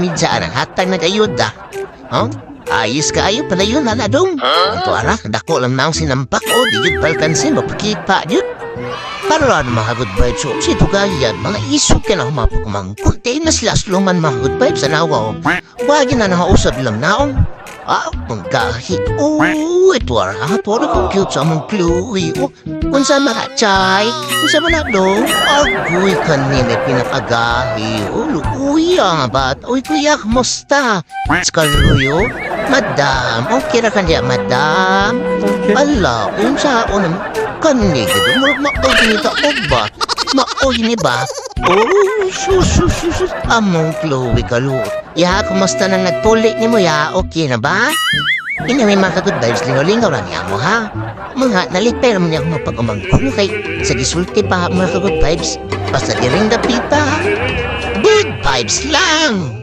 Minsan ang hatag nag-ayuda. Huh? Ayos kaayo pala yun, dong. Ito ara, dako lang naong sinampak o, di yun palkansin, mapakita yun. Para ano mga good vibes, o, si Tugayan, mga isog ka na humapagumangkot. Di na sila sluman mga good vibes, anawa o. Wagi na nakausap lang naong. Ah, manggahi. Oh, ito ara, ito ara kung cute sa among Chloe. Oh, unsa man chay? Unsa man na do? Agoy kanina pinakagahi. Oh, luuya nga ba? Uy, kuya, kumusta? Skaluyo? Madam, okay ra kanya, madam. Ala, unsa unang kani gid murag mao ni ta og ba? Mao ni ba? Oh, sus, sus, sus, sus. Among Chloe kaluot. Ya, kumusta na nagpuli ni mo ya? Okay na ba? Anyway, mga ka-good vibes, lingaw-lingaw lang niya mo, ha? Mga nalipay naman niya ako mapag-umangkong kay sa gisulti pa mga ka-good vibes. Basta diring dapita. Good vibes lang!